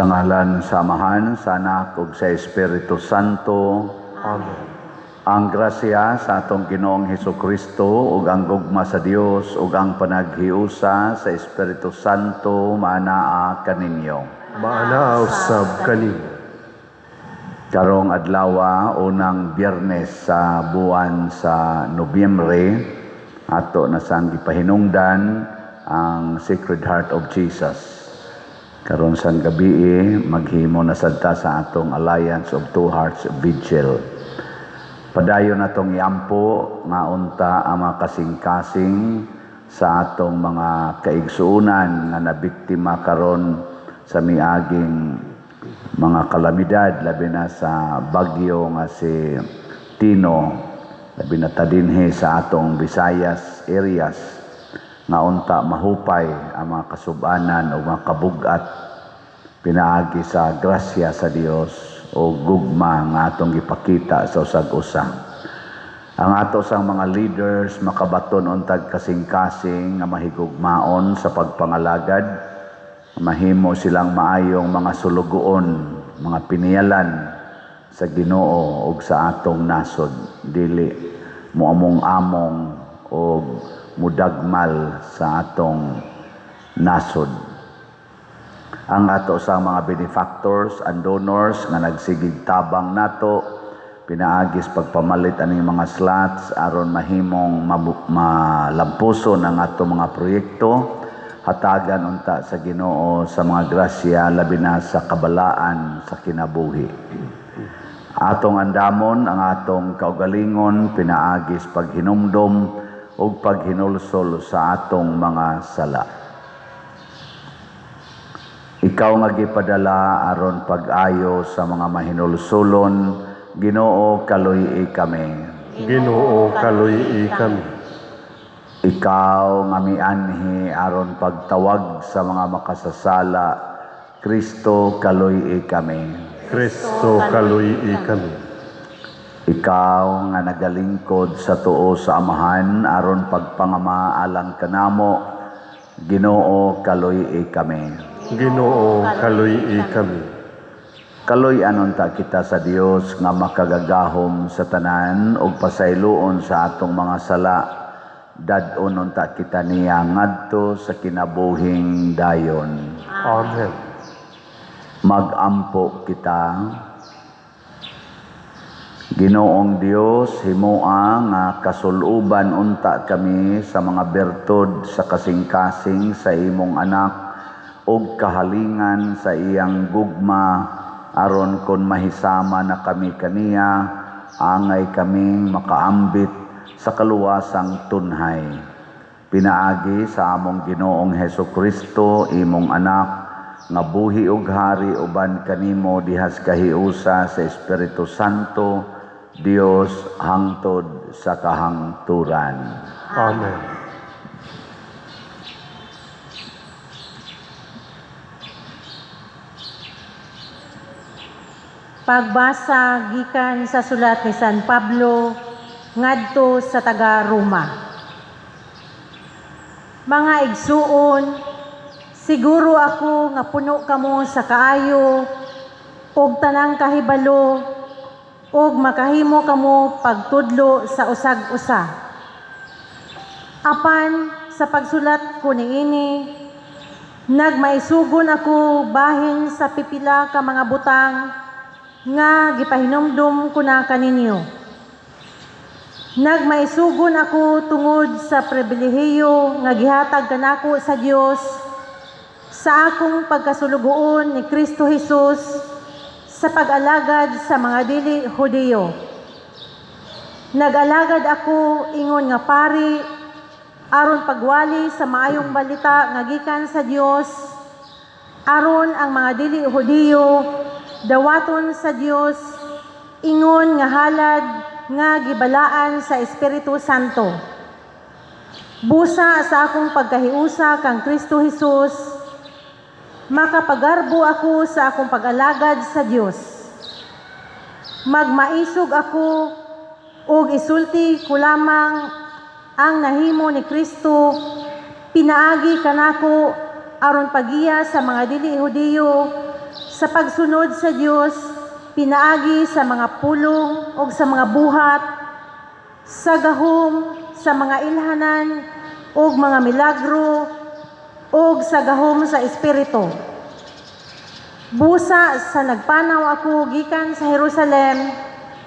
Sa ngalan sa Amahan, sa Anak ug sa Espiritu Santo. Amen. Ang grasya sa atong Ginoong Hesukristo ug ang gugma sa Dios ug ang panaghiusa sa Espiritu Santo maanaa kaninyo. Maanaa usab kanimo. Karong adlaw, unang Biyernes sa buwan sa Nobyembre, ato na sang gipahinungdan ang Sacred Heart of Jesus. Karon sang gabi, maghimo na sad ta sa atong Alliance of Two Hearts Vigil. Padayon natong iampo nga unta ang mga kasing-kasing sa atong mga kaigsuonan nga nabiktima karon sa miaging mga kalamidad, labi na sa bagyo nga si Tino, labi na ta dinhi sa atong Visayas areas, nga unta mahupay ang mga kasubanan o mga kabugat pinaagi sa grasya sa Dios o gugma nga atong gipakita sa usag-usa. Ang ato sang mga leaders makabaton untag kasing-kasing nga mahigugmaon sa pagpangalagad, mahimo silang maayong mga sulugoon, mga piniyalan sa Ginoo ug sa atong nasod, dili moamong-among og mudagmal sa atong nasod. Ang ato sa mga benefactors and donors nga nagsigig tabang nato pinaagis pagpamalit aning mga slots aron mahimong malampuson ang ato mga proyekto, hatagan unta sa Ginoo sa mga grasya, labi na sa kabalaan sa kinabuhi. Atong andamon ang atong kaugalingon pinaagis paghinumdom ug paghinulsol sa atong mga sala. Ikaw nga gipadala aron pag-ayo sa mga mahinulsulon, Ginoo, kaluy-i kami. Ginoo, kaluy-i kami. Ikaw nga mianhi aron pagtawag sa mga makasasala, Kristo, kaluy-i kami. Kristo, kaluy-i kami. Ikaw nga nagalingkod sa tuo sa Amahan aron pagpangama alang kanamo, Ginoo, kaluy-i kami. Ginoo, kaluy-i kami. Kaluy-an unta kita sa Dios nga makagagahom sa tanan ug pasayloon sa atong mga sala. Dad-on unta kita niya ngadto sa kinabuhing dayon. Amen. Magampo kita. Ginoong Dios, himoa nga kasuluban unta kami sa mga bertud sa kasing-kasing sa imong anak ug kahalingan sa iyang gugma, aron kon mahisama na kami kaniya, angay kaming makaambit sa kaluwasang tunhay. Pinaagi sa among Ginoong Hesukristo, imong anak, nga buhi ug hari uban kanimo dihas kahiusa sa Espiritu Santo, Dios, hangtod sa kahangturan. Amen. Pagbasa gikan sa sulat ni San Pablo ngadto sa taga Roma. Mga igsuon, siguro ako nga puno kamo sa kaayo ug tanang kahibalo ug makahimo kamo pagtudlo sa usag-usa. Apan sa pagsulat ko niini, nagmaisugon ako bahin sa pipila ka mga butang nga gipahinumdum ko na kaninyo. Nagmaisugon ako tungod sa pribilehiyo nga gihatag kanako sa Dios sa akong pagkasulugoon ni Kristo Jesus sa pag-alagad sa mga dili Hudiyo. Nag-alagad ako ingon nga pari aron pagwali sa maayong balita nga gikan sa Dios, aron ang mga dili Hudiyo dawaton sa Dios ingon nga halad nga gibalaan sa Espiritu Santo. Busa sa akong pagkahiusa kang Kristo Jesus, makapagarbo ako sa akong pag-alagad sa Dios. Magmaisog ako ug isulti ko lamang ang nahimo ni Kristo pinaagi kanako aron pagiya sa mga dili Hudiyo sa pagsunod sa Dios pinaagi sa mga pulong o sa mga buhat, sa gahom sa mga ilhanan ug mga milagro ug sa gahom sa Espiritu. Busa sa nagpanaw ako gikan sa Jerusalem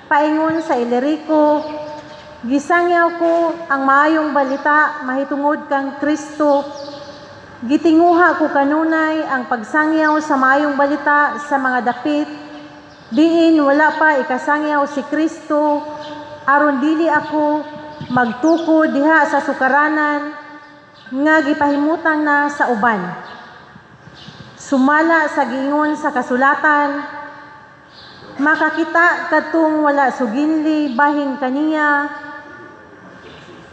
paingon sa Ilirico, gisangyaw ko ang maayong balita mahitungod kang Kristo. Gitinguha ko kanunay ang pagsangyaw sa maayong balita sa mga dapit diin wala pa ikasangyaw si Kristo, aron dili ako magtukod diha sa sukaranan nga gipahimutang na sa uban. Sumala sa giingon sa kasulatan, makakita kadtong wala suginli bahin kaniya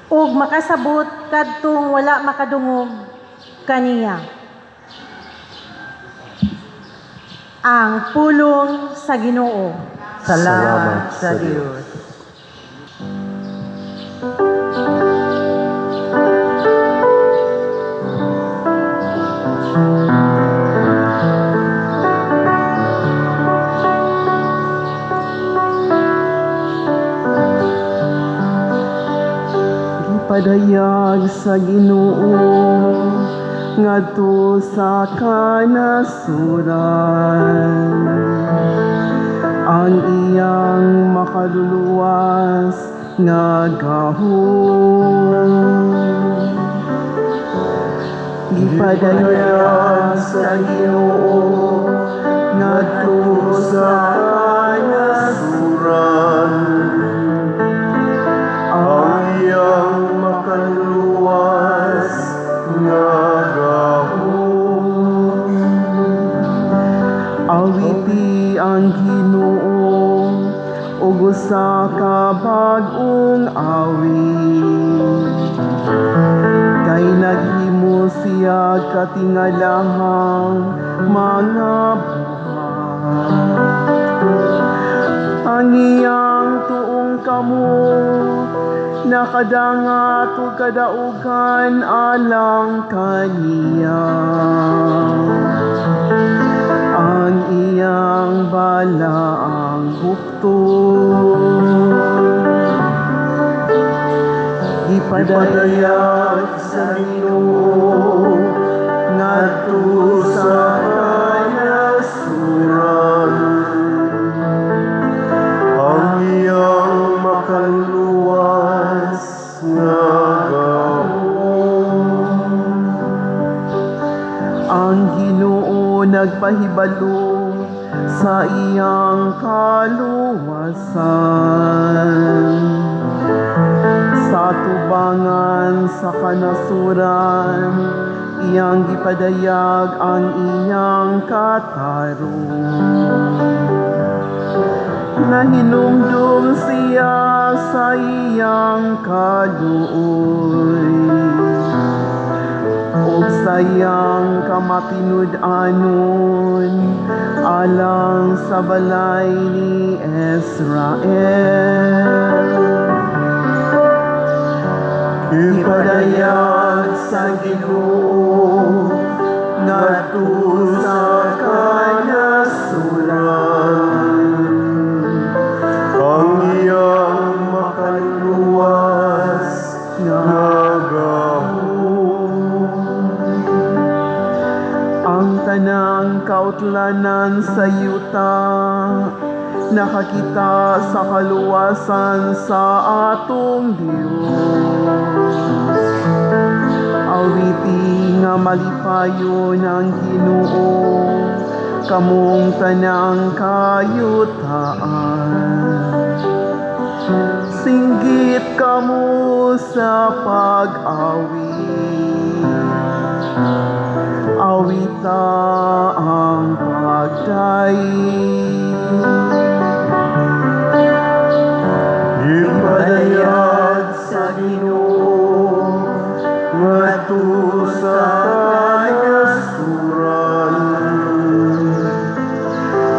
ug makasabot kadtong wala makadungog kaniya. Ang pulong sa Ginoo. Salamat sa Dios. Gipadayag sa Ginoo ngadto sa kanasuran ang iyang makaluluwas nga gahom. Gipadayag sa Ginoo ngadto sa kanasuran ang iyang makaluluwas nga gahom. Awiti ang Ginoo ug usa ka bag-ong awit, kay naghimo siya katingalahang mga buhat. Ang iyang tuong kamot nakadangat ug kadaugan alang kaniya. Ang iyang balaang bukton. Gipadayag sa Ginoo ngadto sa kanasuran ang iyang makaluluwas nga gahom. Ang Ginoo nagpahibalo sa iyang kaluwasan sa tubangan sa kanasuran, iyang gipadayag ang iyang katarong. Nahinumdum siya sa iyang kaluoy ug sa iyang kamatinud-anon alang sa balay ni Israel. Ipadayag sa Ginoo ngadto sa kanasuran ang iyang makaluluwas nga gahom. Ang tanang kautlanan sa yuta nakakita sa kaluwasan sa atong Dios. Awiti nga malipayon ang Ginoo, kamong tanang kayutaan. Singgit kamo sa pag-awit. Awita ang pagdaig. Ipadayag sa Ginoo ngadto sa kanasuran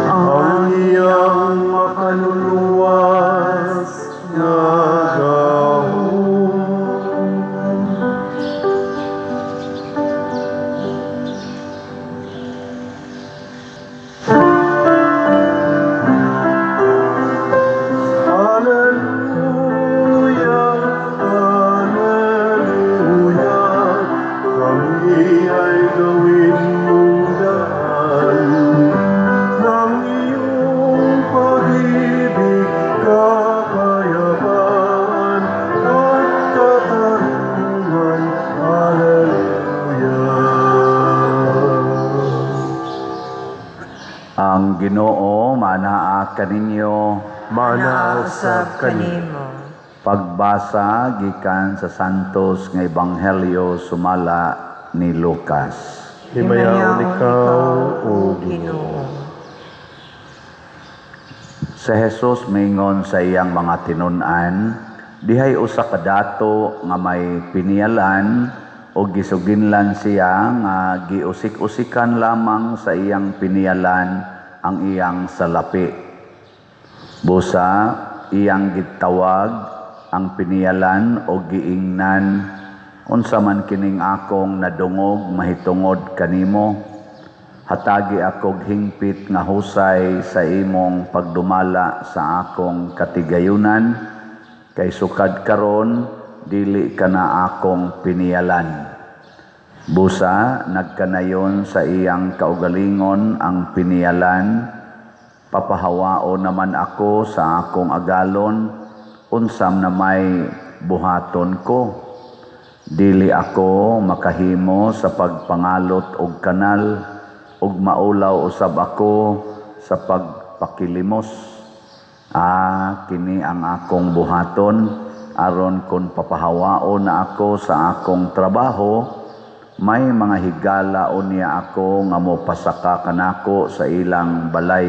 ang iyang makaluluwas nga gahom. Ginoo manaa kaninyo. Maanaa usab kanimo. Pagbasa gikan sa Santos nga Ebanghelyo sumala ni Lucas. Himayaon ikaw, O Ginoo. Sa Jesus mingon sa iyang mga tinun-an, dihay usa ka dato nga may piniyalan o gisuginlan siya nga giusik-usikan lamang sa iyang piniyalan ang iyang salapi. Busa iyang gitawag ang piniyalan o giingnan, unsa man kining akong nadungog mahitungod kanimo? Hatagi akog hingpit nga husay sa imong pagdumala sa akong katigayunan, kay sukad karon dili ka na akong piniyalan. Busa nagkanayon sa iyang kaugalingon ang piniyalan, papahawao naman ako sa akong agalon, unsam na may buhaton ko. Dili ako makahimo sa pagpangalot og kanal, ug maulaw usab ako sa pagpakilimos. Ah, kini ang akong buhaton, aron kon papahawao na ako sa akong trabaho, may mga higala unya ako nga mopasaka kanako sa ilang balay.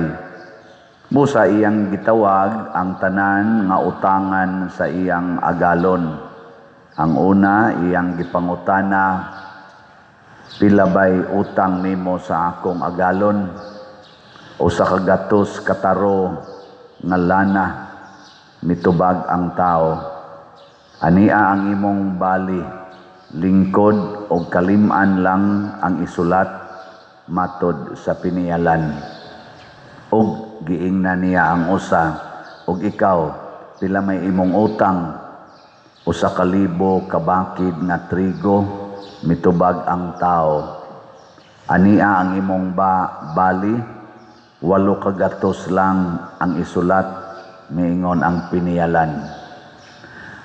Busa iyang gitawag ang tanan nga utangan sa iyang agalon. Ang una iyang gipangutana, pila bay utang nimo sa akong agalon? Usa ka gatos kataro nga lana, mitubag ang tao. Ania ang imong bali, lingkod og kalim-an lang ang isulat matod sa piniyalan. Og giingnan niya ang usa, og ikaw, pila may imong utang? 1,000 ka bakid nga trigo, mitubag ang tao. Ania ang imong bali, 8 ka gatos lang ang isulat, miingon ang piniyalan.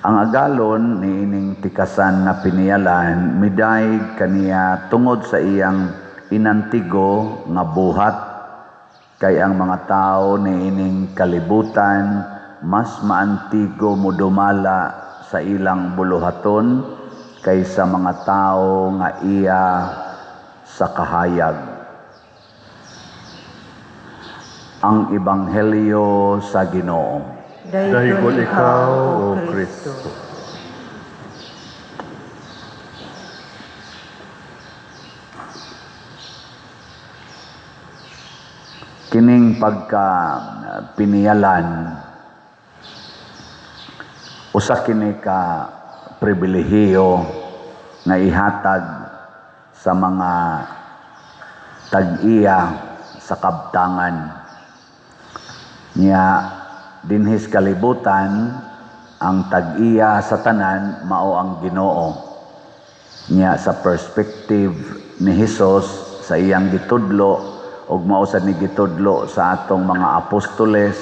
Ang agalon niining tikasan nga piniyalan, midayeg kaniya tungod sa iyang inantigo nga buhat, kay ang mga tao niining kalibutan mas maantigo modumala sa ilang buluhaton kaysa mga tao nga iya sa kahayag. Ang Ebanghelyo sa Ginoo. Daygon ikaw, O Kristo. Kining pagka piniyalan, usa kini ka pribilehiyo nga ihatag sa mga tag-iya sa kabtangan. Nya dinhis kalibutan ang tag-iya sa tanan mao ang Ginoo. Nya sa perspective ni Hesus sa iyang gitudlo ug mao sad ni gitudlo sa atong mga apostoles,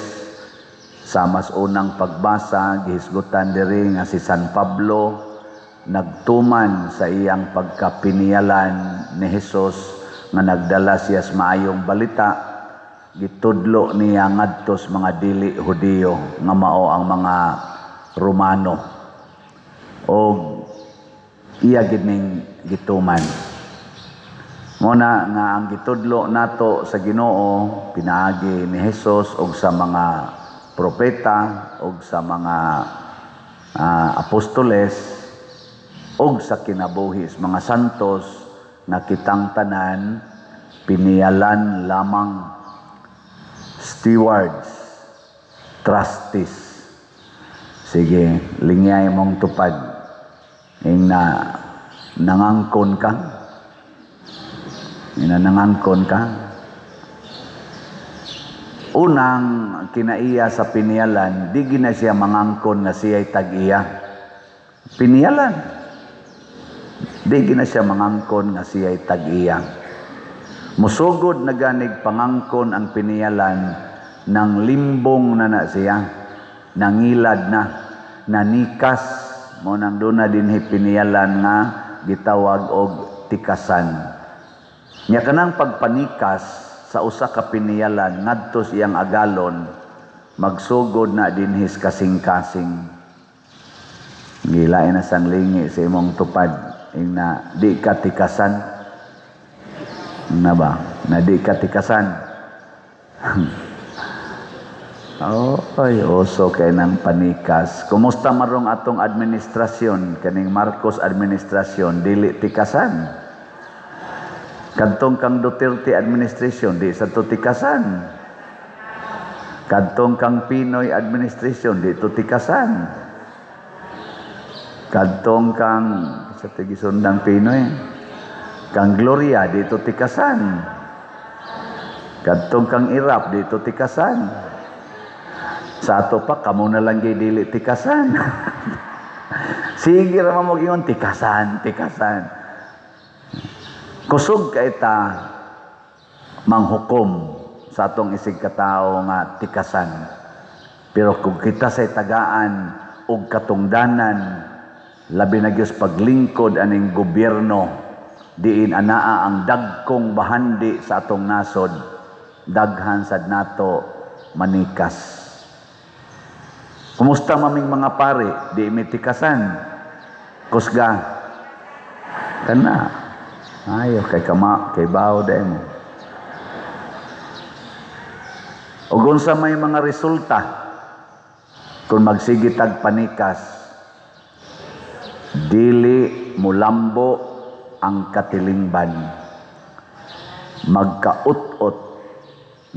sa mas unang pagbasa gihisgutan diri nga si San Pablo nagtuman sa iyang pagkapiniyalan ni Hesus nga nagdala siya sa maayong balita, gitudlo niya ngadto sa mga dili Hudiyo nga mao ang mga Romano, og iya gid ning gituman. Mo na nga ang gitudlo nato sa Ginoo pinaagi ni Hesus og sa mga propeta og sa mga apostoles og sa kinabuhi sa mga santos nga kitang tanan piniyalan lamang, stewards, trustees. Sige, lingyay mong tupad. Ing na nangangkon ka. Ing na nangangkon ka. Unang kinaiya sa piniyalan, di gina siya mangangkon nga siya'y tag-iya. Piniyalan. Di gina siya mangangkon nga siya'y tag-iya. Musugod na ganig pangangkon ang piniyalan ng limbong na na siya, nangilad na, nanikas, mo nang doon na dinhi piniyalan nga gitawag og tikasan. Nya kanang pagpanikas sa usa ka piniyalan ngadto sa iyang agalon, magsugod na dinhi sa kasing-kasing. Gilain na sang lingi sa imong tupad ing na di ka tikasan na ba, na di ka tikasan. Oh, ay, uso kay ng panikas. Kumusta marong atong administrasyon, kaning Marcos administrasyon, dili tikasan? Kadtong kang Duterte administration, di sa to tikasan. Kadtong kang PNoy administration, di to tikasan. Kadtong kang sa tigisundang PNoy, kang Gloria, di to tikasan. Kadtong kang Erap, di to tikasan. Sa ato pa, kamo na lang gyud dili tikasan. Sige ra mo ingon tikasan, tikasan. Kusog kay ta manghukom sa atong isig katao nga tikasan. Pero kung kita say tagaan og katungdanan, labi na gyud paglingkod aning gobyerno, diin anaa ang dagkong bahandi sa atong nasod, daghan sad nato manikas. Kumusta maming mga pare? Di mi tikasan. Kusga. Kana. Ayo kay kama kay bawo dai mo. Ug unsa may mga resulta kung magsige tag panikas? Dili mulambo ang katilingban. Magkaut-ot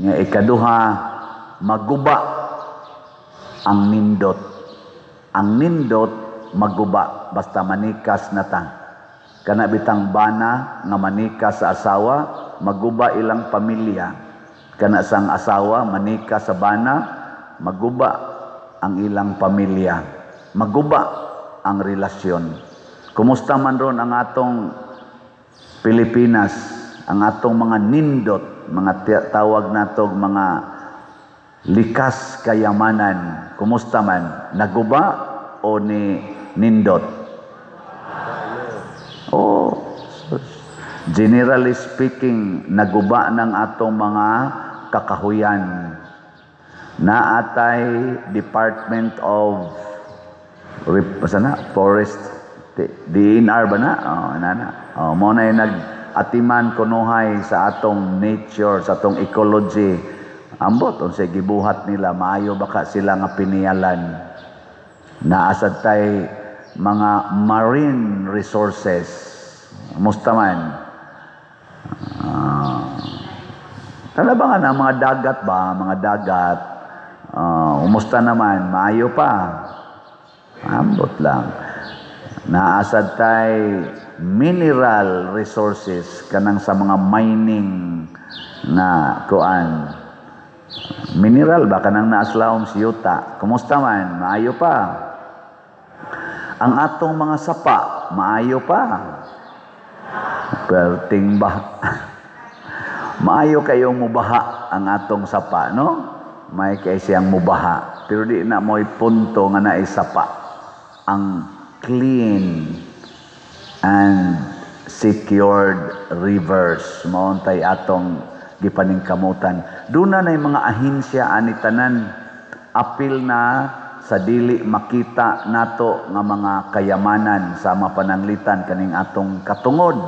nga ikaduha, maguba ang nindot. Ang nindot maguba basta manikas na ta. Kana bitang bana nga manikas sa asawa, maguba ilang pamilya. Kana sang asawa manika sa bana, maguba ang ilang pamilya. Maguba ang relasyon. Kumusta man ron ang atong Pilipinas, ang atong mga nindot, mga tawag natog mga likas kayamanan, kumusta man? Naguba o ni nindot? Oh, generally speaking, naguba ng atong mga kakahuyan. Naatay Department of basta na, Forest, DNR ba na? Oh, na. Oh, mo na yung nag-atiman kunuhay sa atong nature, sa atong ecology. Ambot, unsay gibuhat nila, maayo baka sila nga piniyalan. Naasad tay mga marine resources. Musta man? Tala ba nga na mga dagat ba? Mga dagat. Umusta naman? Maayo pa. Ambot lang. Naasad tay mineral resources kanang sa mga mining na kuan. Mineral ba kanang naaslawom si yuta? Kumusta man? Maayo pa. Ang atong mga sapa, maayo pa. Perting ba? Maayo kayong mubaha ang atong sapa, no? May kay siyang mubaha. Pero di na mo'y punto nga naay sapa. Ang clean and secured rivers, mauntay atong gipaningkamutan. Doon na mga ahensya ani tanan, apil na sa dili makita nato nga mga kayamanan sa mapananglitan kaning atong katungod,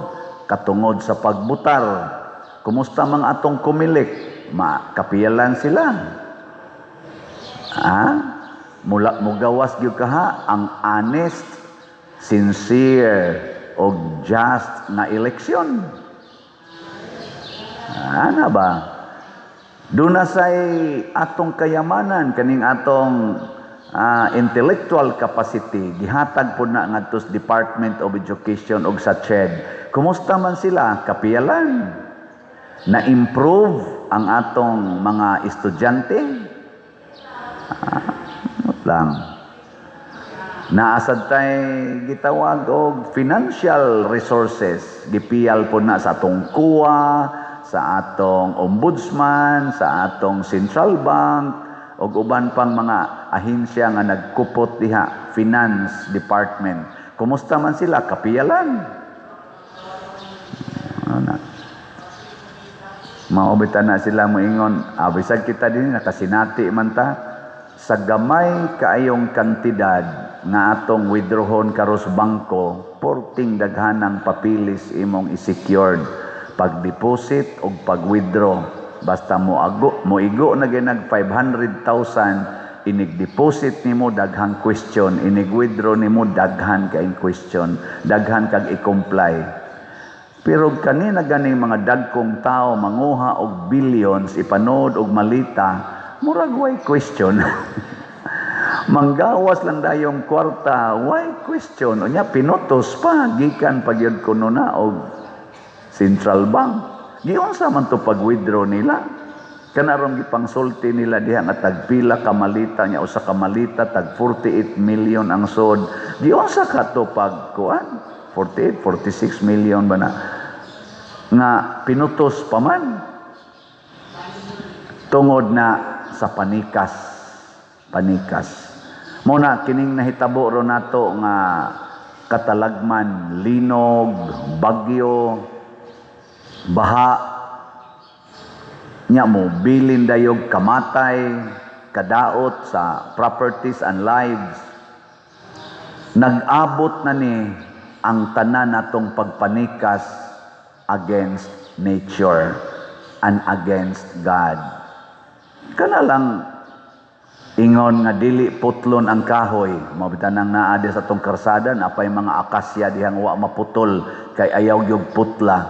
katungod sa pagbutar. Kumusta mang atong Comelec? Makapiyalan sila. Ha? Mula mugawas gyud kaha ang honest, sincere og just na eleksyon. Ana ba? Doon na say atong kayamanan kaning atong intellectual capacity gihatag po na ngadto sa Department of Education og sa CHED. Kumusta man sila? Kapiyalan. Na-improve ang atong mga estudyante? Lang. Naasad tay gitawag og financial resources. Gipiyal po na sa atong COA, sa atong ombudsman, sa atong central bank, og uban pang mga ahensya nga nagkupot diha, finance department. Kumusta man sila? Kapiyalan. Ano na? Mao bitaw na sila moingon, ah, bisag kita din nakasinati man ta sa gamay kaayong kantidad nga atong withdrawon karos bangko, porting daghanang papilis imong i-secured pag-deposit o pag-withdraw. Basta mo ago, mo igo na ginag 500,000, inig-deposit nimo daghang question, inig-withdraw nimo daghan kay question, daghan kag i-comply. Pero kanina ganing mga dagkong tao manguha og billions, ipanood og malita, murag way question. Manggawas lang dayong kwarta, way question? Unya pinutos pa gikan pa gyud kuno na og central bank. Giunsa man to pag-withdraw nila? Kanarong gipangsulti nila diha nga tagpila ka malita niya, usa ka malita tag 48 million ang sod. Giunsa ka to pag kuan? 48, 46 million ba na? Nga pinutos pa man. Tungod na sa panikas. Panikas. Muna kining nahitabo ro nato nga katalagman, linog, bagyo, baha, nya mo bilin dayog kamatay, kadaot sa properties and lives. Nag-abot na ni ang tanan natong pagpanikas against nature and against God. Kana lang ingon nga dili putlon ang kahoy, mao bitaw nang naa di sa atong karsada, napay mga akasya dihang wa maputol kay ayaw gyud putla.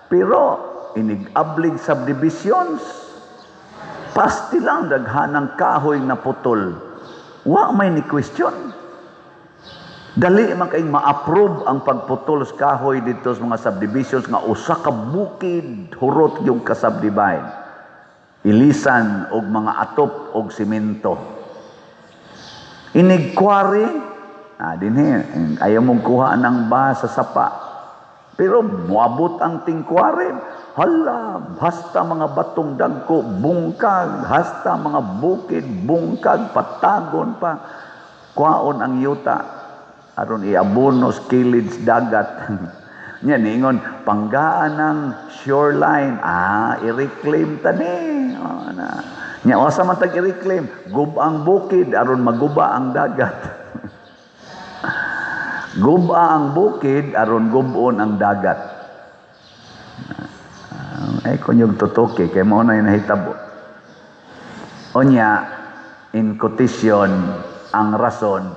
Pero inig-ablig subdivisions, pasti lang daghanang kahoy na putol. Wa may ni question. Dali man kay ma-approve ang pagputol sa kahoy dito sa mga subdivisions nga usa ka bukid hurot yung ka-subdivide. Ilisan og mga atop og simento. Inig quarry, dinhi, ayaw mong kuha ng ba sa sapa. Pero moabot ang tingkwari, hala, hasta mga batong dagko, bungkag, hasta mga bukid, bungkag, patagon pa. Kwaon ang yuta, aron iabonos kilid sa dagat. Nya niingon panggaan ng shoreline, i-reclaim ta ni. Oh, na. Nya wasa man tag i-reclaim, gub ang bukid aron maguba ang dagat. Guba ang bukid aron gubon ang dagat. Ay kunyog tutuki kay mao na nahitabo. Unya in quotation ang rason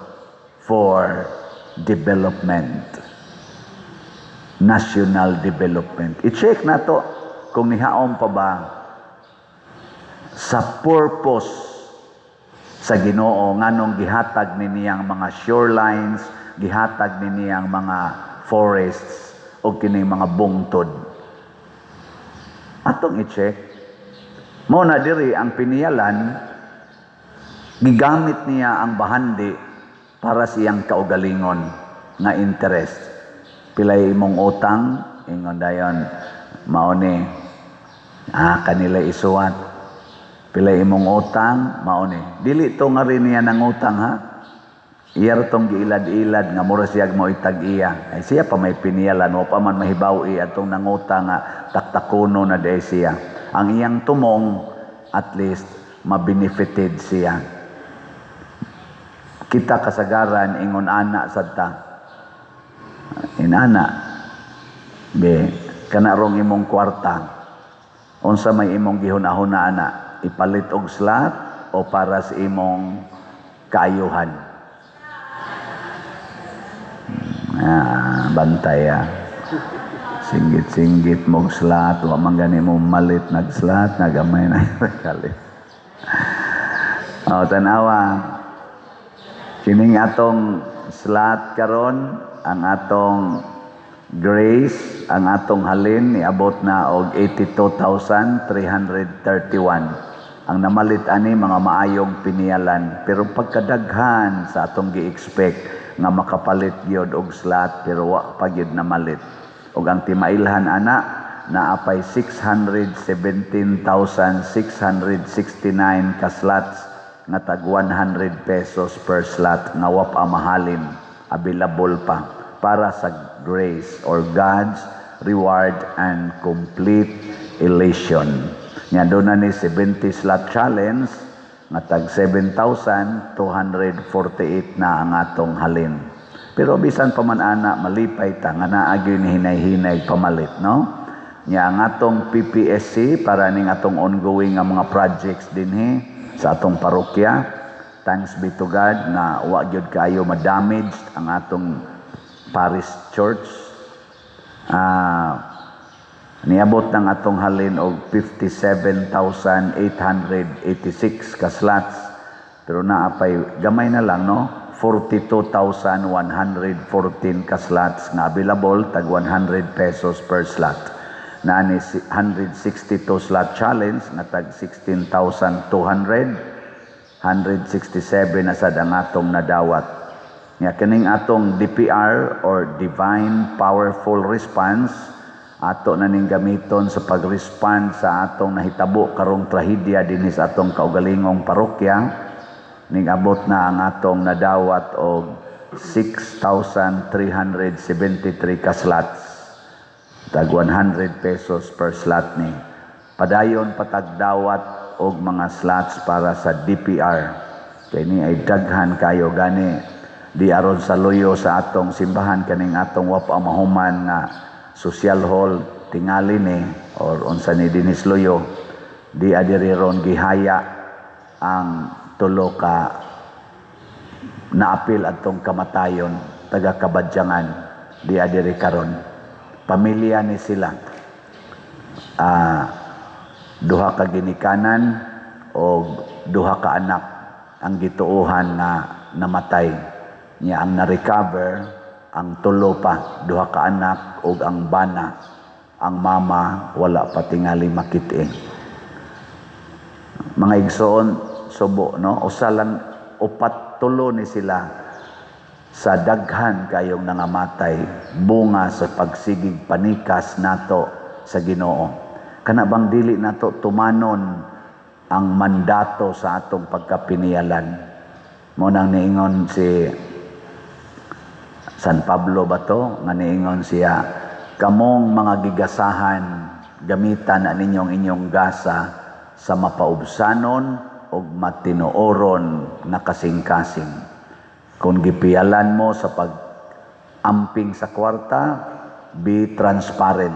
for development. National development. I-check na to kung nihaom pa ba sa purpose sa Ginoo nganong gihatag ni niyang mga shorelines, gihatag ni niyang mga forests o kining mga bungtod. Atong i-check. Mao na diri ang piniyalan, gigamit niya ang bahandi para siyang kaugalingon nga interest. Pilay imong utang, ingon dayon, mao ni, kanila isuwat. Pilay imong utang, mao ni. Dili to nga rin niya ng utang, ha? Iya tong giilad-ilad nga mura siya mo itag iya. Ay siya pa may piniyalan o pa man mahibaw-i atong nangutang nga taktakuno na de siya. Ang iyang tumong, at least mabenefited siya. Kita kasagaran ingon ana sad ta. Inana be kana rong imong kwarta. Unsa may imong gihuna-huna ana? Ipalit og slot o para sa imong kaayuhan? Bantay ah. Singgit-singgit mog slot, wa man gani mo malit nag-slot, nagamay na kalit. Oh, tanawa. Kining atong slot karon, ang atong grace, ang atong halin niabot na og 82,331. Ang namalit ani mga maayong piniyalan, pero pagkadaghan sa atong gi-expect nga makapalit gyud og slot, pero wa pa gyud namalit. Ug ang timailhan ana naapay 617,669 ka slots nga tag 100 pesos per slot nga wa pa mahalin, available pa para sa grace or God's reward and complete elation. Nya doon na ni 70 slot challenge nga tag 7,248 na ang atong halin. Pero bisan pa man ana, malipay ta nga naa gyud ni hinay-hinay pamalit, no? Nya ang atong PPSC para ning atong ongoing nga mga projects dinhi sa atong parokya. Thanks be to God na wa gyud kaayo ma-damaged ang atong parish church. Niabot ng atong halin og 57,886 ka slots, pero naa pay gamay na lang, no, 42,114 ka slots nga available, tag 100 pesos per slot. Naa ni 162 slot challenge nga tag 16,200, 167 na sad ang atong nadawat. Nga kining atong DPR or Divine Powerful Response, ato na ning gamiton sa pag-respond sa atong nahitabo karong trahedya dinhi sa atong kaugalingong parokya. Ning abot na ang atong nadawat og 6,373 ka slots, tag 100 pesos per slot ni. Padayon pa tag dawat og mga slots para sa DPR kay ni ay daghan kayo. Gani di aron sa luyo sa atong simbahan, kaning atong wa pa mahuman nga social hall tingali ni or unsa ni dinis luyo, di adiri ron gihaya ang tulo ka naapil atong kamatayon, taga Kabadyangan, di adiri karon. Pamilya ni sila, duha ka ginikanan o duha ka anak ang gituohan na namatay. Niya ang na-recover ang tulo pa, duha ka anak ug ang bana. Ang mama wala pa tingali makit-i. Mga igsoon, subo, no, usa lang, upat, tulo ni sila sa daghan kayong nangamatay bunga sa pagsigig panikas nato sa Ginoo. Kana bang dili nato tumanon ang mandato sa atong pagkapinialan? Mo nang niingon si San Pablo ba to, nga niingon siya, "Kamong mga gigasahan, gamitan na ninyong inyong gasa sa mapaubsanon o matinuoron na kasing-kasing." Kung gipiyalan mo sa pag-amping sa kwarta, be transparent.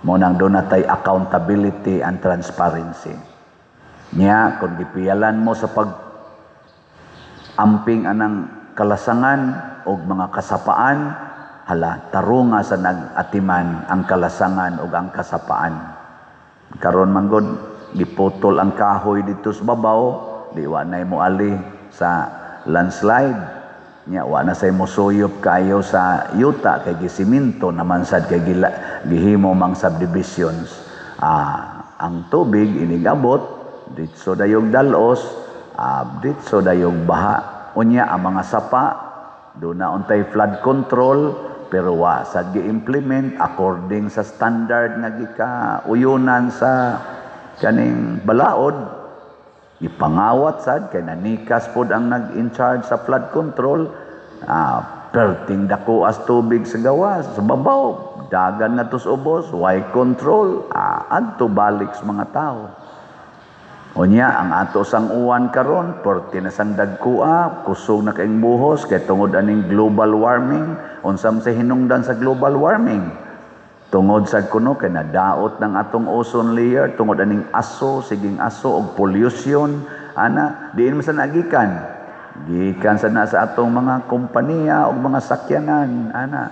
Mo nang doon natay accountability and transparency. Nya, kung gipiyalan mo sa pag amping anang kalasangan o mga kasapaan, hala, tarunga sa nag-atiman ang kalasangan o ang kasapaan. Karon manggod, giputol ang kahoy dito sa babaw, di wa na mo ali sa landslide. Nya wa na say mosuyop kayo sa yuta kay gisiminto naman sad kay gila, gihimo mang subdivisions. Ang tubig inigabot ditso dayog dalos, ditso dayog baha. Unya ang mga sapa do na untay flood control, pero wa sad gi-implement according sa standard nga gikauyunan sa kaning balaod. Ipangawat sad kay nanikas pod ang nag-in charge sa flood control. Perting dako as tubig sa gawas sa babaw, dagan nga tos ubos, why control, adto balik sa mga tao. Unya ang ato sang uwan karon perti na sang dagkua, kusog na kaing buhos kay tungod aning global warming. Unsa man sa hinungdan sa global warming? Tungod sa kuno kay nadaot ng atong ozone layer tungod aning aso, siging aso og pollution ana. Diin man sa nagikan, gikan sa na sa atong mga kompanya og mga sakyanan ana.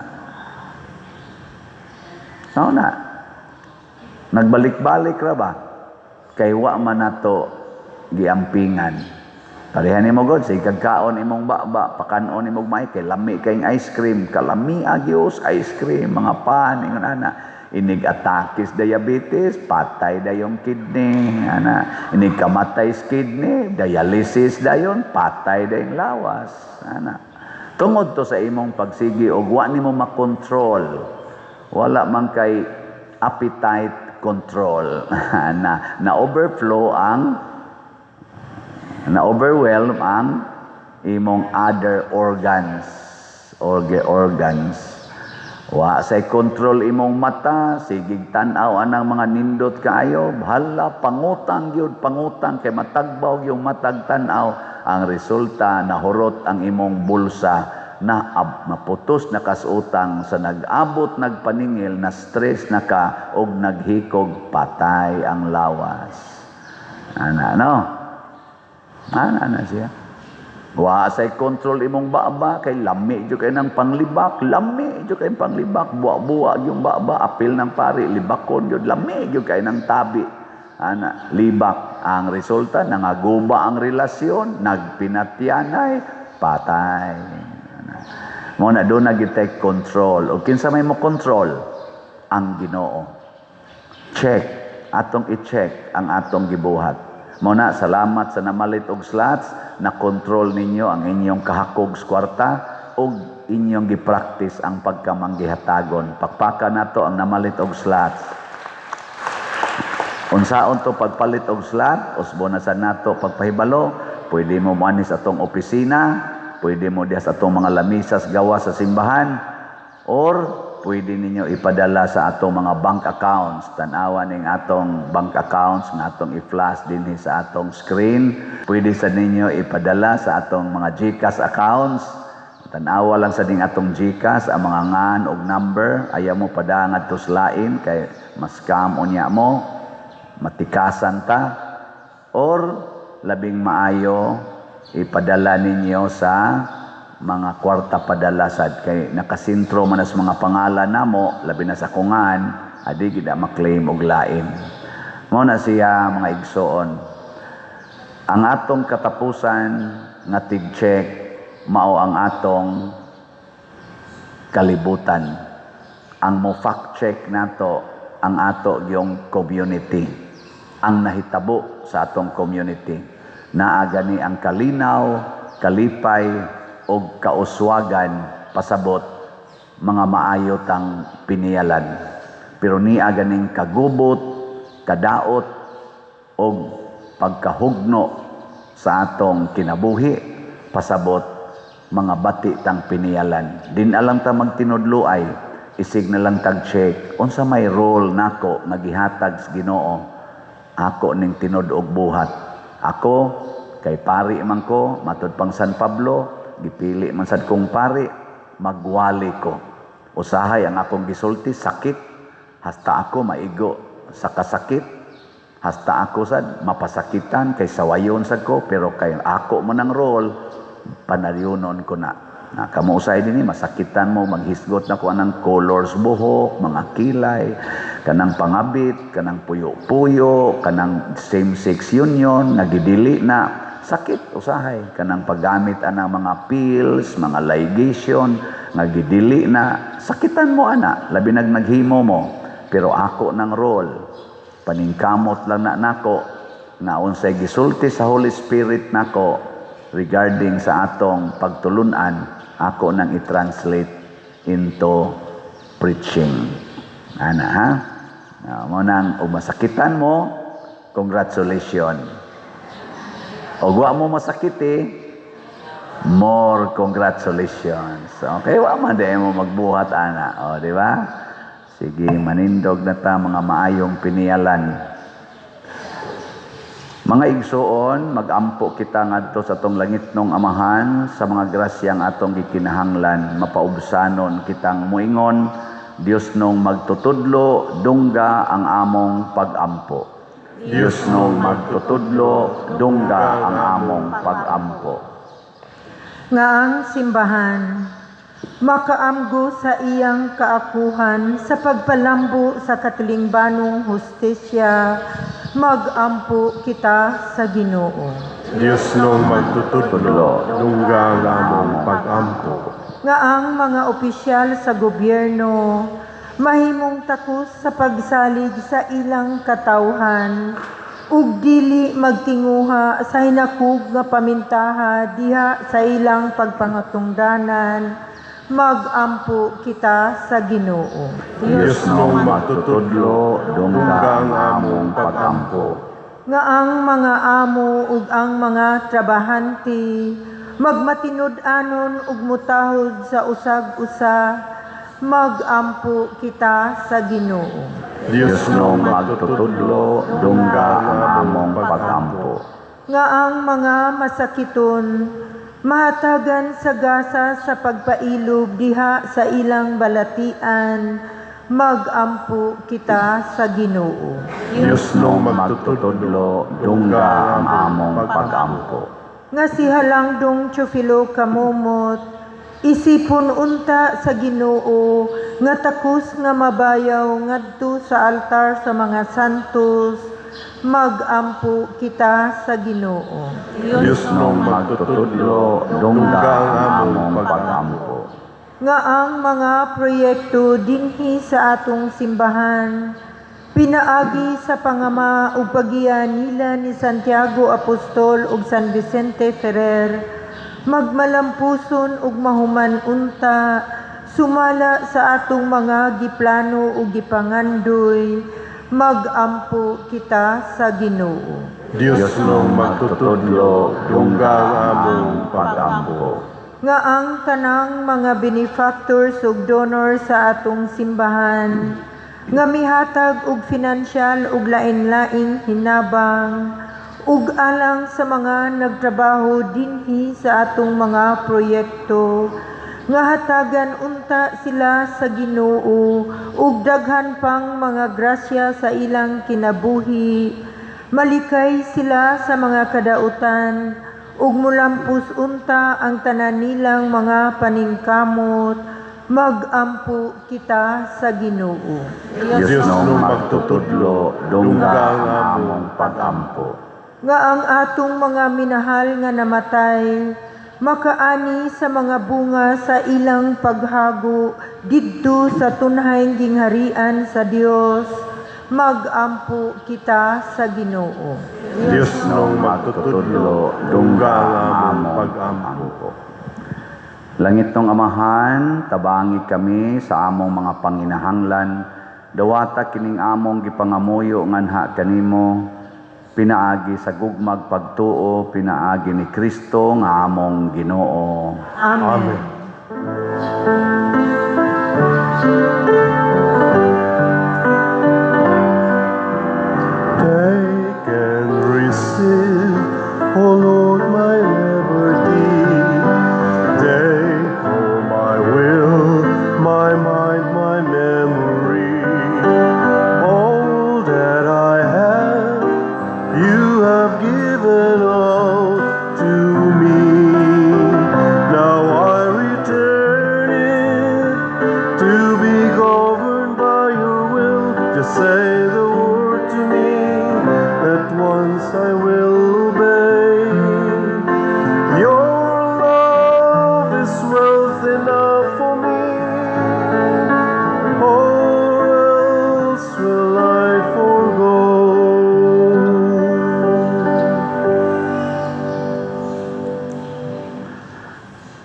Mao na nagbalik-balik ra ba kay wa man nato giampingan. Pareha nimo god, say kagkaon imong baba, pakanon imong may kay lami kay ice cream, kalami agyos ice cream, mga pan ingon ana. Inig atakis diabetes, patay dayong kidney ana. Inig kamatay sa kidney, dialysis dayon, patay dayong lawas ana. Tungod to sa imong pagsigi og wa nimo makontrol. Wala man kay appetite control na na overflow ang na overwhelm ang imong other organs. Wa say control imong mata, sigig tan-aw anang mga nindot kaayo, hala, pangutang gyud, pangutang kay matagbaw yung matag tan-aw. Ang resulta, nahurot ang imong bulsa na maputos na kas utang sa nag-abot nagpaningil na stress na ka og naghikog, patay ang lawas. Ana no? Ana na siya. Wa say control imong baba kay lami jud kay nang panglibak, lami jud kay panglibak, buwa-buwa yung baba, apil ng pari, libakon jud, lami jud kay nang tabi. Ana, libak. Ang resulta, nangaguba ang relasyon, nagpinatyanay, patay. Ana. Mo na doon na take control. O kinsa may mo control? Ang Ginoo. Check. Atong i-check ang atong gibuhat. Mo na, salamat sa namalit og slots, na control ninyo ang inyong kahakog sa kwarta ug inyong gi-practice ang pagkamanggihatagon. Pakpaka nato ang namalit og slots. Unsaon to pagpalit og slot, usbo na sa nato pagpahibalo, pwede mo moani sa atong opisina, pwede mo diha sa atong mga lamisas gawa sa simbahan, or pwede ninyo ipadala sa atong mga bank accounts. Tanawa ning atong bank accounts nga atong i-flash dinhi sa atong screen. Pwede sa ninyo ipadala sa atong mga GCash accounts. Tanawa lang sa ding atong GCash ang mga ngan og number. Ayaw mo padangad to lain kay mas-scam unya mo, matikasan ta, or labing maayo ipadala ninyo sa mga kwarta padala sad kay nakasintro man sa mga pangalan namo, labi na sa kungan, adi gid maklaim og lain. Mao na siya, mga igsoon, ang atong katapusan nga tig-check mao ang atong kalibutan. Ang mo fact check nato ang ato yung community, ang nahitabo sa atong community. Naa gani ang kalinaw, kalipay og kauswagan, pasabot mga maayo tang piniyalan. Pero niya ganing kagubot, kadaot og pagkahugno sa atong kinabuhi, pasabot mga bati tang piniyalan. Din alam ta magtinudloay, isig na lang tag check unsa may role nako nga gihatag sa Ginoo. Ako ning tinud og buhat. Ako kay pari man ko, matud pang San Pablo, gipili man sad kong pari, magwali ko. Usahay ang akong gisulti sakit, hasta ako maigo sa kasakit, hasta ako sad mapasakitan kay sawayon sad ko, pero kay ako mo ng role, panaryonon ko na. Na kamo usahay dinhi masakitan mo, maghisgot na ko anang colors buhok, mga kilay, kanang pangabit, kanang puyo-puyo, kanang same-sex union, nagidili na sakit usahay, kanang paggamit anang mga pills, mga ligation, nagidili na sakitan mo ana, labi nag naghimo mo. Pero ako ng role, paningkamot lang na nako nga unsay gisulti sa Holy Spirit nako regarding sa atong pagtulunan, ako nang i-translate into preaching. Ana ha? Na, mo nang og masakitan mo, congratulations. Og wa mo masakiti, more congratulations. Okay, wa man di mo magbuhat ana. O, di ba? Sige, manindog na ta mga maayong piniyalan. Mga igsoon, magampo kita ngadto sa atong langitnong Amahan sa mga grasyang atong gikinahanglan, mapaubsanon kitang muingon, Dios nung magtutudlo, dungga ang among pagampo. Dios nung magtutudlo, dungga ang among pagampo. Nga ang simbahan makaamgo sa iyang kaakuhan sa pagpalambo sa katilingbanong hustisya, magampo kita sa Ginoo. Dios nung magtutudlo, dungga ang among pag-ampo. Nga ang mga opisyal sa gobyerno mahimong takos sa pagsalig sa ilang katawhan ug dili magtinguha sa hinakog nga pamintaha diha sa ilang pagpangatungdanan, magampo kita sa Ginoo. Dios nung magtutudlo, dungga ang among pagampo. Nga ang mga amo ug ang mga trabahante magmatinud-anon ug mutahod sa usag-usa Magampo kita sa Ginoo. Dios no magtutudlo, dungga ang among pagampo. Nga ang mga masakiton mahatagan sa gasa sa pagpailob diha sa ilang balatian, magampo kita sa Ginoo. Dios no magtutudlo, dungga ang among pagampo. Nga si Halangdong Teofilo Camomot isipon unta sa Ginoo nga takos nga mabayaw ngadto sa altar sa mga santos, magampo kita sa Ginoo. Dios no magtutudlo, dungga ang among pagampo. Nga ang mga proyekto dinhi sa atong simbahan pinaagi sa pangama ug paggiya nila ni Santiago Apostol ug San Vicente Ferrer magmalampuson ug mahuman unta sumala sa atong mga giplano ug gipangandoy, magampo kita sa Ginoo. Dios no magtutudlo, dungga ang among pagampo. Nga ang tanang mga benefactors ug donors sa atong simbahan nga mihatag og finansyal ug lain-laing hinabang ug alang sa mga nagtrabaho dinhi sa atong mga proyekto, nga hatagan unta sila sa Ginoo ug daghan pang mga grasya sa ilang kinabuhi, malikay sila sa mga kadautan ug mulampos unta ang tanan nilang mga paningkamot, magampo kita sa Ginoo. Dios no magtutudlo, dungga ang among pagampo. Nga ang atong mga minahal nga namatay makaani sa mga bunga sa ilang paghago didto sa tunhayng gingharian sa Dios, magampo kita sa Ginoo. Dios no magtutudlo, dungga ang among pagampo. Langitnong Amahan, tabangi kami sa among mga panginahanglan. Dawata kining among gipangamuyo nganha kanimo, pinaagi sa gugmag pagtuo, pinaagi ni Kristo nga among Ginoo. Amen. Amen. Take and receive, O Lord, my liberty. Take all my will, my mind, my memory. All that I have, you have given all to me. Now I return it to be governed by your will. Just say the word to me, at once I will obey. Your love is wealth enough for me, all else will I forego.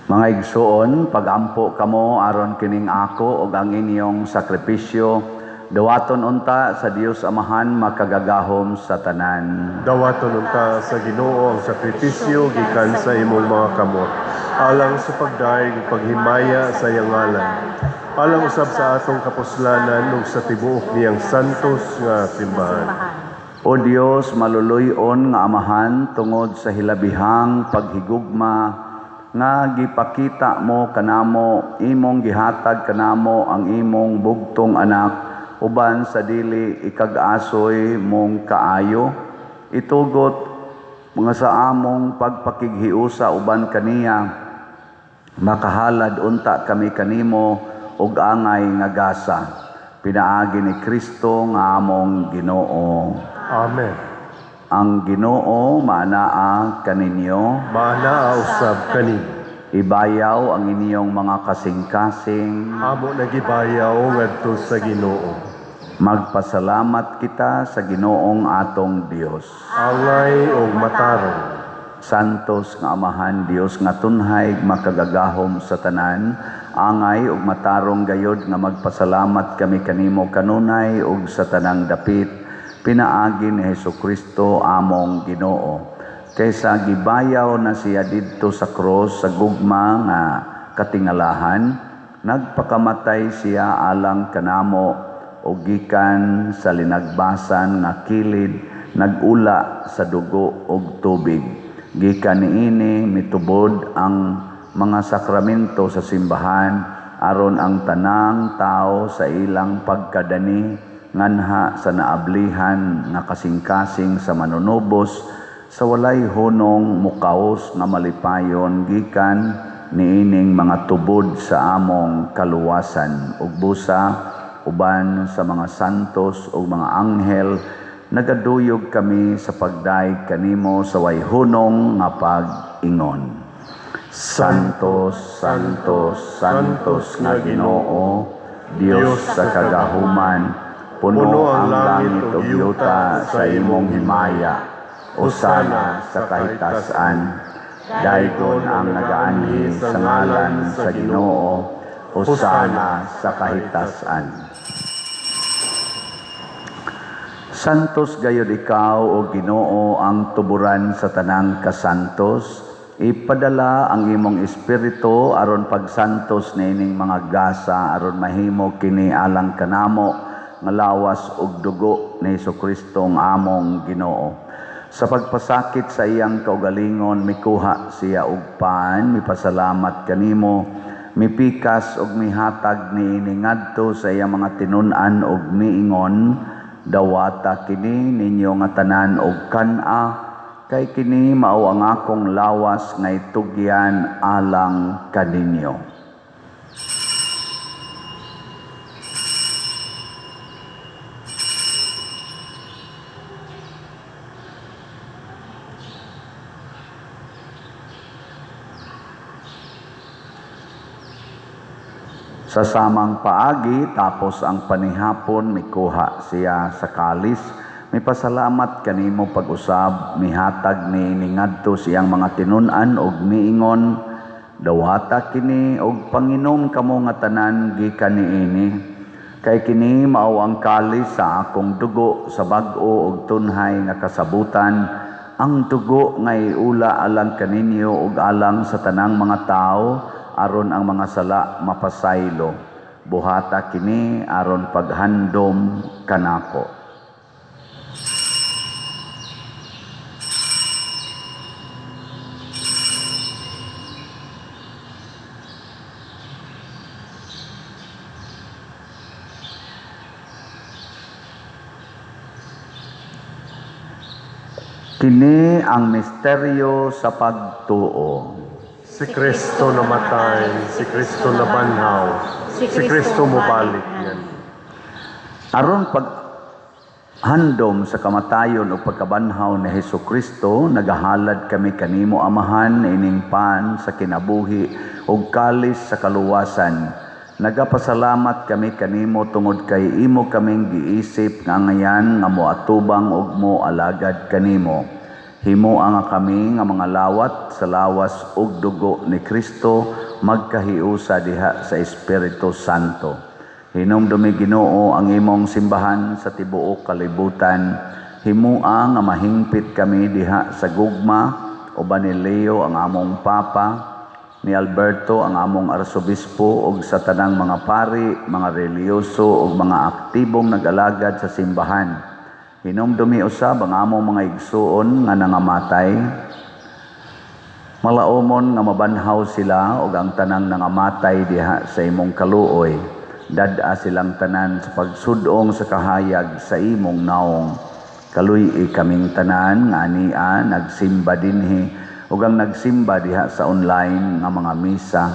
Mga igsuon, pagampo kamo aron kining ako ug ang inyong sakripisyo, dawaton unta sa Dios Amahan makagagahom sa tanan. Dawaton unta sa Ginoo ang sakripisyo gikan sa imong mga kamot, alang sa pagdayeg ug paghimaya sa iyang ngalan, alang usab sa atong kapuslanan ug sa tibuok niyang santos nga simbahan. O Dios, maluluy-on nga Amahan, tungod sa hilabihang paghigugma nga gipakita mo kanamo, imong gihatag kanamo ang imong bugtong anak uban sa dili ikag-asoy mong kaayo, itugot mga sa among pagpakighiusa uban kaniya, makahalad unta kami kanimo og angay nga gasa, pinaagi ni Kristo nga among Ginoo. Amen. Ang Ginoo maanaa kaninyo. Maanaa usab kanimo. Ibayaw ang inyong mga kasing-kasing. Amo nagibayaw ngadto sa Ginoo. Magpasalamat kita sa Ginoong atong Dios. Angay og matarong. Santos nga Amahan, Dios nga tunhay makagagahom sa tanan, angay ug matarong gayod nga magpasalamat kami kanimo kanunay ug sa tanang dapit, pinaagi ni Hesukristo among Ginoo. Kaysa gibayaw na siya didto sa krus sa gugma nga katingalahan, Nagpakamatay siya alang kanamo ug gikan sa linagbasan nga kilid nag-ula sa dugo ug tubig. Gikan niini mitubod ang mga sakramento sa simbahan aron ang tanang tao sa ilang pagkadani nganha sa naablihan nga kasing-kasing sa manunubos sa walay hunong mukaos nga malipayon gikan niining mga tubod sa among kaluwasan. Ug busa uban sa mga santos ug mga anghel nagaduyog kami sa pagdayeg kanimo sa way hunong nga pag-ingon. Santos, Santos, Santos nga Ginoo, Dios sa kagahuman, puno ang langit ug yuta sa imong himaya. Hosana sa kahitasan. Daygon ang nagaanhi sa ngalan sa Ginoo. Hosana sa kahitasan. Santos gayud ikaw o Ginoo, ang tuburan sa tanang kasantos. Ipadala ang imong espiritu aron pagsantos niining mga gasa aron mahimo kini alang kanamo nga lawas ug dugo ni Hesukristo ang among Ginoo. Sa pagpasakit sa iyang kaugalingon, mikuha siya og pan, mipasalamat kanimo, mipikas ug mihatag niini ngadto sa iyang mga tinun-an ug miingon, dawata kini ninyo nga tanan og kan-a, kay kini mao ang akong lawas nga itugyan alang kaninyo. Sa samang paagi, tapos ang panihapon, mikuha siya sa kalis, mipasalamat kanimo pag-usab, mihatag ni ngadto siyang mga tinun-an og miingon, dawata kini og panginom kamo nga tanan gikan niini, kay kini mao ang kalis sa akong dugo sa bag-o og tunhay nga kasabutan, ang dugo nga iula alang kaninyo ug alang sa tanang mga tawo aron ang mga sala mapasaylo. Buhata kini aron paghandom kanako. Kini ang misteryo sa pagtuo. Si Kristo namatay, si Kristo nabanhaw, si Kristo mobalik yan. Aron paghandom sa kamatayon o pagkabanhaw ni Hesukristo, nagahalad kami kanimo Amahan ining pan sa kinabuhi ug kalis sa kaluwasan. Nagapasalamat kami kanimo tungod kay imo kaming giisip nga ngayan nga moatubang ug moalagad kanimo. Himoa nga kami nga mga lawat sa lawas ug dugo ni Kristo magkahiusa diha sa Espiritu Santo. Hinumdumi Ginoo ang imong simbahan sa tibuok kalibutan. Himoa nga mahingpit kami diha sa gugma uban ni Leo ang among Papa, ni Alberto ang among Arsobispo ug sa tanang mga pari, mga relihiyoso ug mga aktibong nag-alagad sa simbahan. Hinumdumi usab ang among mga igsuon nga nangamatay. Malaumon nga mabanhaw sila ug ang tanang nangamatay diha sa imong kaluoy. Dad-a silang tanan sa pagsudong sa kahayag sa imong naong. Kaluy-i kaming tanan nga ania nagsimba dinhi ug ang nagsimba diha sa online nga mga misa.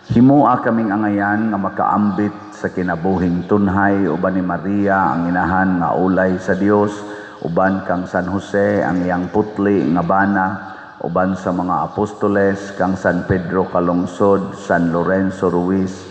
Himoa kaming angayan nga makaambit sa kinabuhing tunhay uban ni Maria ang inahan nga ulay sa Dios, uban kang San Jose ang iyang putli nga bana, uban sa mga apostoles kang San Pedro Calungsod, San Lorenzo Ruiz,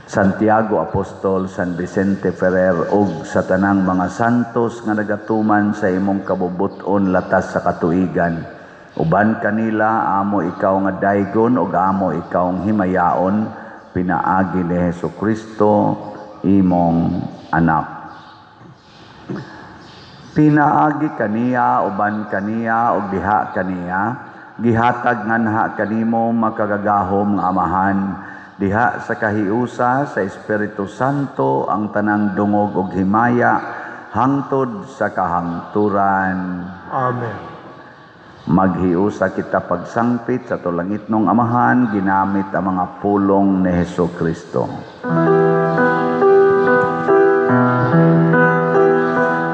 Santiago Apostol, San Vicente Ferrer ug sa tanang mga santos nga nagatuman sa imong kabubut-on latas sa katuigan. Uban kanila amo ikaw nga daygon ug amo ikaw ang himayaon pinaagi ni Hesukristo imong anak. Pinaagi kaniya uban kaniya ug diha kaniya gihatag nganha kanimo makagagahom nga Amahan. Diha sa kahiusa sa Espiritu Santo ang tanang dungog ug himaya hangtod sa kahangturan. Amen. Maghiusa kita pagsangpit sa atong langitnong Amahan ginamit ang mga pulong ni Hesus Kristo.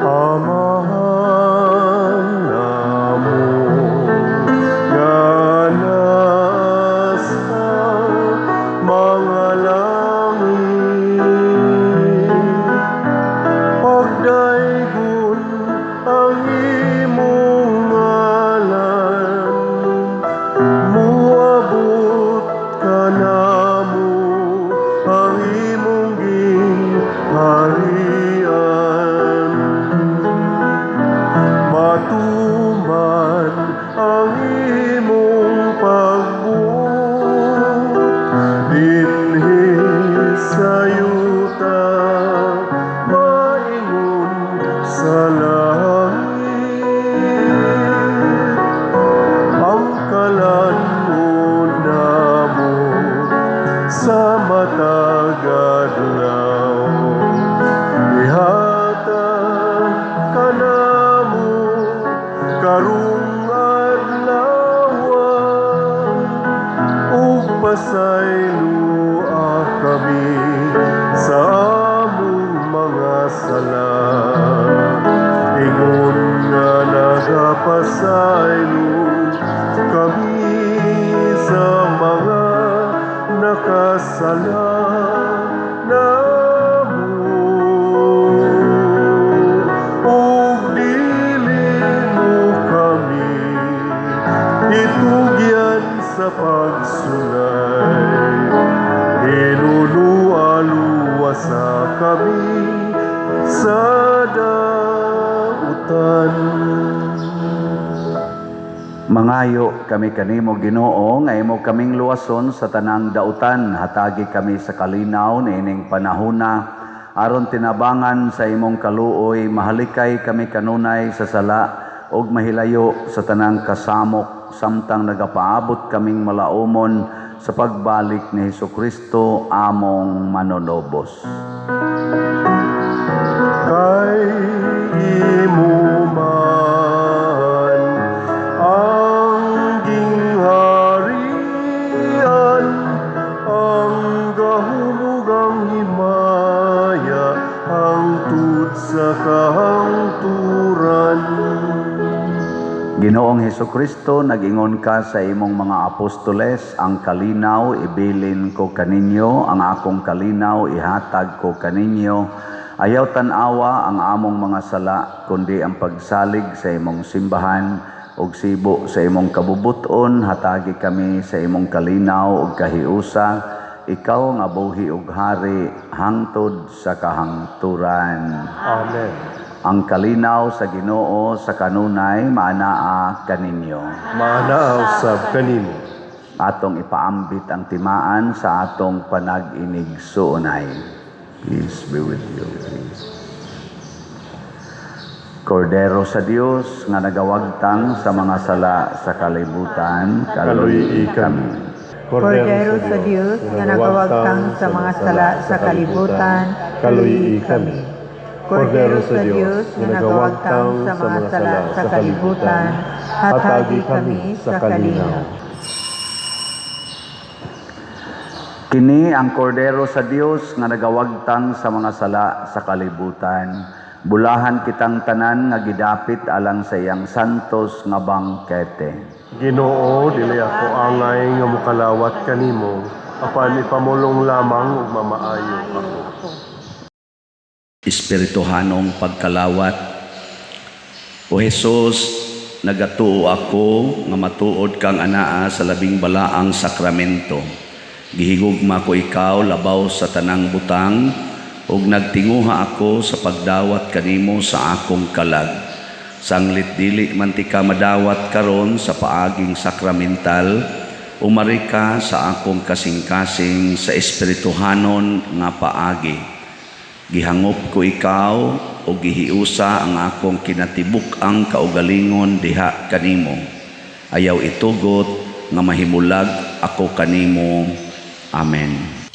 Amahan namo nga nasa mga langit, pagdaygon ang imong ngalan, muabot kanamo ang imong gingharian, matuman ang imong pagbuot dinhi sa yuta maingon sa langit. Ang kalan-on namo sa matag adlaw ihatag kanamo karong adlaw, ug pasayloa kami sa among mga sala, ingon nga nagapasaylo kami sa mga nakasala namo, ug dili mo kami itugyan sa pagsulay, hinunoa luwasa kami sa dautan. Mangayo kami kanimo, Ginoo, nga imo kaming luwason sa tanang dautan. Hatagi kami sa kalinaw niining panahona aron tinabangan sa imong kaluoy mahalikay kami kanunay sa sala ug mahilayo sa tanang kasamok samtang nagapaabot kaming malaumon sa pagbalik ni Hesukristo among manunubos. Kay imo man ang gingharian, ang gahom ug ang himaya hangtod sa kahangturan. Ginoong Hesukristo, nag-ingon ka sa imong mga apostoles, "Ang kalinaw ibilin ko kaninyo, ang akong kalinaw ihatag ko kaninyo." Ayaw tan-awa ang among mga sala, kundi ang pagsalig sa imong simbahan, ug sibo sa imong kabubuton, hatagi kami sa imong kalinaw ug kahiusa, ikaw nga buhi ug hari hangtod sa kahangturan. Amen. Ang kalinaw sa Ginoo sa kanunay maanaa kaninyo. Maanaa usab kanimo. Atong ipaambit ang timaan sa atong panag-inigsuonay. Peace be with you. Peace. Kordero sa Dios nga nagawagtang sa mga sala sa kalibutan, kaluy-i kami. Kordero sa Dios nga nagawagtang sa mga sala sa kalibutan, kaluy-i kami. Kordero sa Dios nga nagawagtang sa mga sala sa kalibutan, hatagi kami sa kalinaw. Kini ang Kordero sa Dios nga nagawagtang sa mga sala sa kalibutan. Bulahan kitang tanan nga gidapit alang sa iyang santos nga bangkete. Ginoo, dili ako angay nga mokalawat kanimo, apan ipamulong lamang ug mamaayo ako. Espirituhanong pagkalawat. O Hesus, nagatuo ako nga matuod kang anaa sa labing balaang sakramento. Gihigugma ko ikaw labaw sa tanang butang ug nagtinguha ako sa pagdawat kanimo sa akong kalag. Sanglit dili man tika madawat karon sa paaging sakramental, umari ka sa akong kasing-kasing sa espirituhanon nga paagi. Gihangop ko ikaw o gihiusa ang akong kinatibuk-ang kaugalingon diha kanimo. Ayaw itugot nga mahimulag ako kanimo. Amen.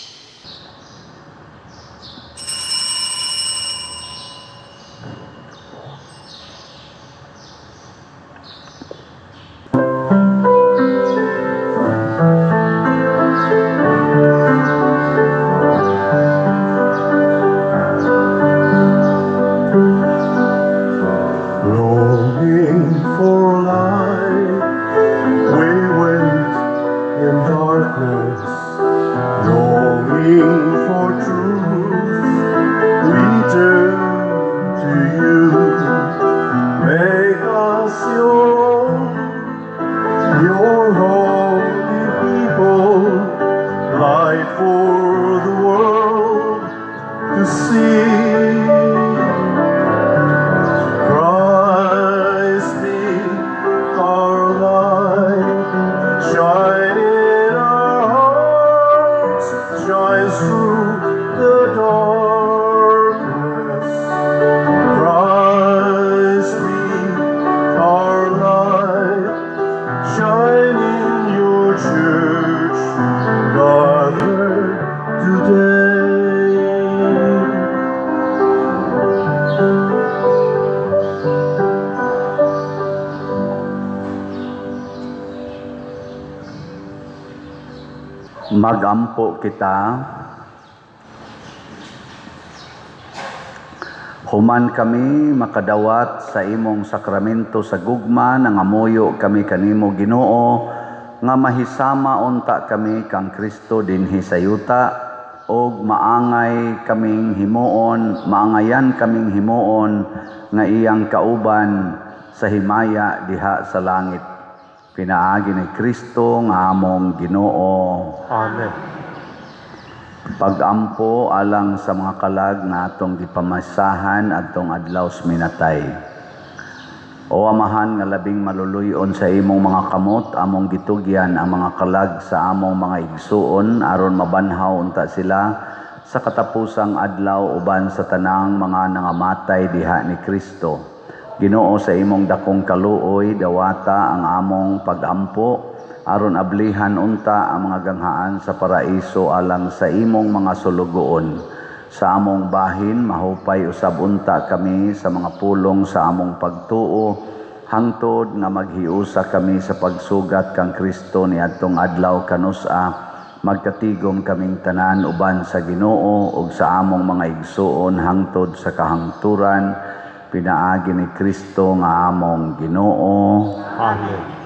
Magampo kita. Human kami makadawat sa imong sakramento sa gugma, nangamuyo kami kanimo, Ginoo, nga mahisama unta kami kang Kristo dinhi sa yuta og maangay kaming himuon, maangayan kaming himuon nga iyang kauban sa himaya diha sa langit. Pinaagi ni Kristo nga among Ginoo. Amen. Pagampo alang sa mga kalag nga atong gipamasahan adtong adlaw sa minatay. O Amahan nga labing maluluyon sa imong mga kamot, among gitugyan ang mga kalag sa among mga igsuon aron mabanhaw unta sila sa katapusang adlaw uban sa tanang mga nangamatay diha ni Kristo. Ginoo, sa imong dakong kaluoy, dawata ang among pagampo aron ablihan unta ang mga ganghaan sa paraiso alang sa imong mga sulugoon. Sa among bahin, mahupay usab unta kami sa mga pulong sa among pagtuo, hangtod nga maghiusa kami sa pagsugat kang Kristo niadtong adlaw kanus-a, magkatigom kaming tanan uban sa Ginoo ug sa among mga igsuon hangtod sa kahangturan, pinaagi ni Kristo nga among Ginoo. Amen.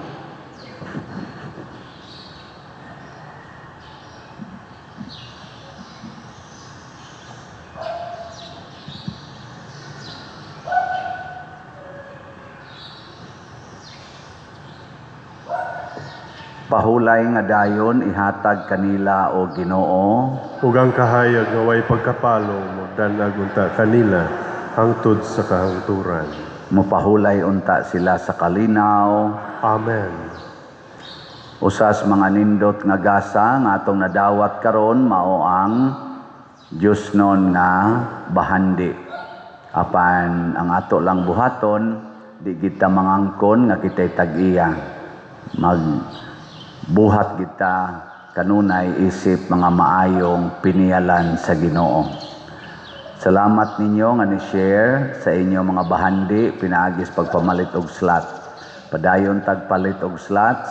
Pahulay nga dayon ihatag kanila, o Ginoo, ug ang kahayag nga way pagkapalong magdanag unta kanila hangtod sa kahangturan. Mopahulay unta sila sa kalinaw. Amen. Usas mga nindot nga gasa nga atong nadawat karon mao ang Diyosnon nga bahandi. Apan ang ato lang buhaton, di kita mangangkon nga kita'y tag-iya. Magbuhat kita kanunay isip mga maayong piniyalan sa Ginoo. Salamat ninyo nga ni-share sa inyong mga bahandi pinaagis pagpamalit og slot. Padayon tagpalit og slots.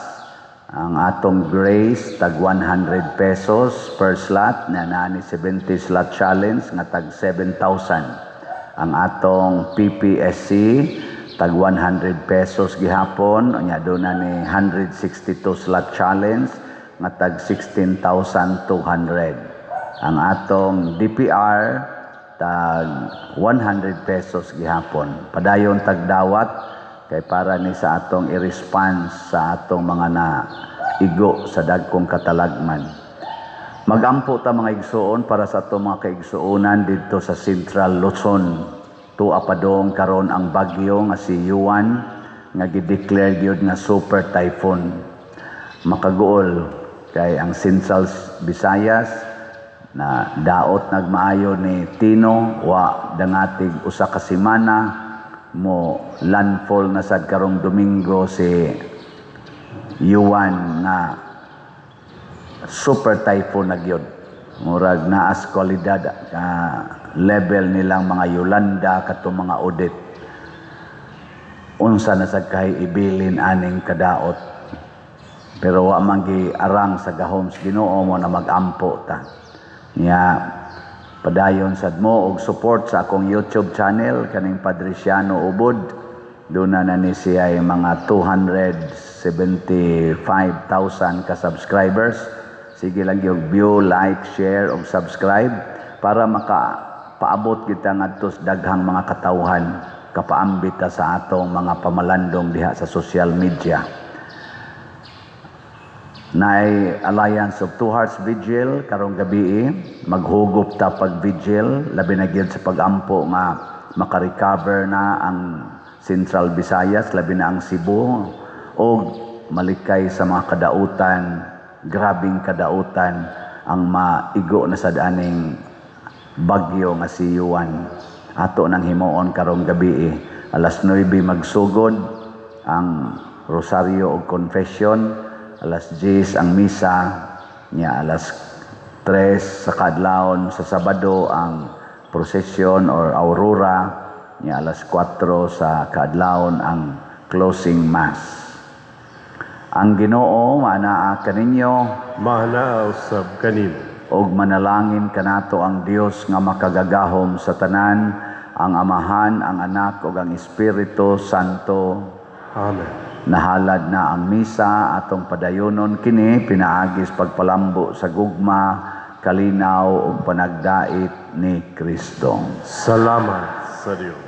Ang atong grace tag 100 pesos per slot na nani 70 slot challenge nga tag 7,000. Ang atong PPSC tag 100 pesos gihapon, unya doon na ni 162 slot challenge nga tag 16,200. Ang atong DPR tag 100 pesos gihapon. Padayon tagdawat kay para ni sa atong i-response sa atong mga na igo sa dagkong katalagman. Magampo ta mga igsuon para sa atong mga kaigsuonan didto sa Central Luzon. Tua padong karon ang bagyo nga si Uwan nga gideclare gyud nga super typhoon. Makaguol kay ang Central Visayas na daot nagmaayo ni Tino, wa dangatig usa ka semana mo landfall na sad karong Domingo si Uwan nga super typhoon na gyud. Murag naas kwalidad level nilang mga Yolanda katong mga Odette. Unsa na sad kay ibilin aning kadaot. Pero wa man giarang sa gahom sa Ginoo mo na magampo ta. Nya padayon sad mo og support sa akong YouTube channel kaning Padriciano Ubod. Doon na ni siya ay mga 275,000 ka subscribers. Sige lang yung view, like, share og subscribe para makapaabot kita ngadto sa daghang mga katawhan, kapaambit ta sa atong mga pamalandong diha sa social media. Naay Alliance of Two Hearts Vigil karong gabi, maghugop ta pag vigil, labi na gyud sa pagampo nga makarecover na ang Central Visayas, labi na ang Cebu, og malikay sa mga kadautan, grabing kadautan ang maigo na sad aning bagyo nga si Uwan. Ato nang himuon karong gabi, alas 9 magsugod ang Rosario og Confession, alas 10 ang misa, nya alas 3 sa kadlawon sa Sabado ang procession or aurora, nya alas 4 sa kadlawon ang closing mass. Ang Ginoo maanaa kaninyo. Maanaa usab kanimo. Ug manalangin kanato ang Dios nga makagagahom sa tanan, ang Amahan, ang Anak ug ang Espiritu Santo. Amen. Nahalad na ang misa, atong padayonon kini pinaagis pagpalambo sa gugma, kalinaw ug panagdait ni Kristo. Salamat sa Dios.